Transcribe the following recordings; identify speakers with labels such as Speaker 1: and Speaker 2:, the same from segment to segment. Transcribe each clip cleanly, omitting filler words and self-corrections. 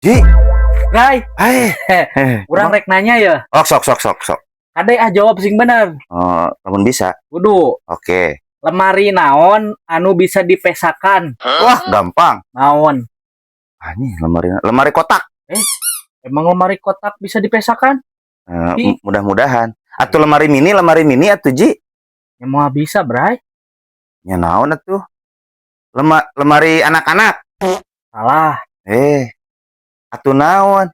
Speaker 1: Ji,
Speaker 2: Bray,
Speaker 1: eh,
Speaker 2: urang rek nanya ya.
Speaker 1: Oh, sok sok sok sok.
Speaker 2: Kade ah, jawab sing bener.
Speaker 1: Oh, lamun bisa.
Speaker 2: Kudu.
Speaker 1: Oke.
Speaker 2: Lemari naon anu bisa dipesakan?
Speaker 1: Wah, gampang.
Speaker 2: Naon?
Speaker 1: Ah, ini lemari lemari kotak.
Speaker 2: Emang lemari kotak bisa dipesakan?
Speaker 1: Eh,
Speaker 2: Ih.
Speaker 1: Mudah-mudahan. Atau lemari mini atuh, Ji.
Speaker 2: Ya mau bisa, Bray.
Speaker 1: Ya naon atuh? Lemari anak-anak.
Speaker 2: Salah.
Speaker 1: Eh. Atuh naon?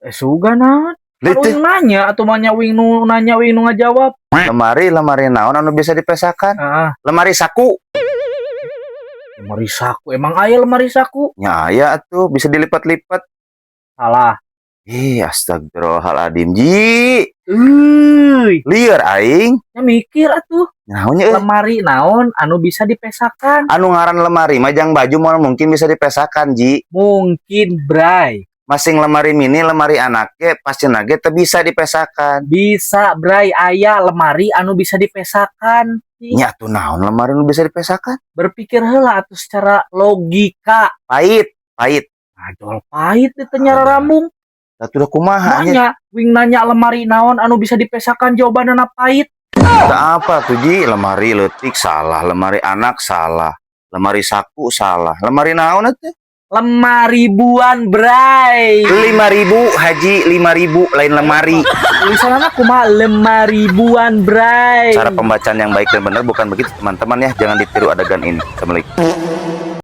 Speaker 2: Eh, suga naon? Kan
Speaker 1: Lihat
Speaker 2: uing nanya atau manya uing nu nanya, uing nu ngajawab.
Speaker 1: Lemari lemari naon anu bisa dipesakan?
Speaker 2: Ah,
Speaker 1: Lemari saku.
Speaker 2: Lemari saku. Emang aya lemari saku?
Speaker 1: Ya aya atuh, bisa dilipat-lipat.
Speaker 2: Salah.
Speaker 1: Ih, astagfirullahaladzim, Ji.
Speaker 2: Euy,
Speaker 1: Lieur aing.
Speaker 2: Ya mikir atuh.
Speaker 1: Naonnya euy?
Speaker 2: Lemari naon anu bisa dipesakan?
Speaker 1: Anu ngaran lemari mah jang baju moal mungkin bisa dipesakan, Ji.
Speaker 2: Mungkin, Bray.
Speaker 1: Masing lemari mini, lemari anak ge pasti ge teu bisa dipesakan.
Speaker 2: Bisa, Bray, aya lemari anu bisa dipesakan. Ih,
Speaker 1: Nya atuh naon lemari nu bisa dipesakan?
Speaker 2: Berpikir heula atuh secara logika.
Speaker 1: Pahit, pahit.
Speaker 2: Ajol pahit di teu nyarambung.
Speaker 1: Atuh udah kumaha nya?
Speaker 2: Nanya, uing nanya lemari naon anu bisa dipesakan, jawabanna pahit.
Speaker 1: Tak apa tuh, Ji, lemari leutik salah, lemari anak salah, lemari saku salah, lemari naon atuh?
Speaker 2: Lemari ribuan, Bray.
Speaker 1: 5.000, Haji, 5.000, lain lemari.
Speaker 2: Tulisanna kumaha? Lemari ribuan, Bray.
Speaker 1: Cara pembacaan yang baik dan benar bukan begitu, teman-teman, ya. Jangan ditiru adegan ini. Assalamualaikum.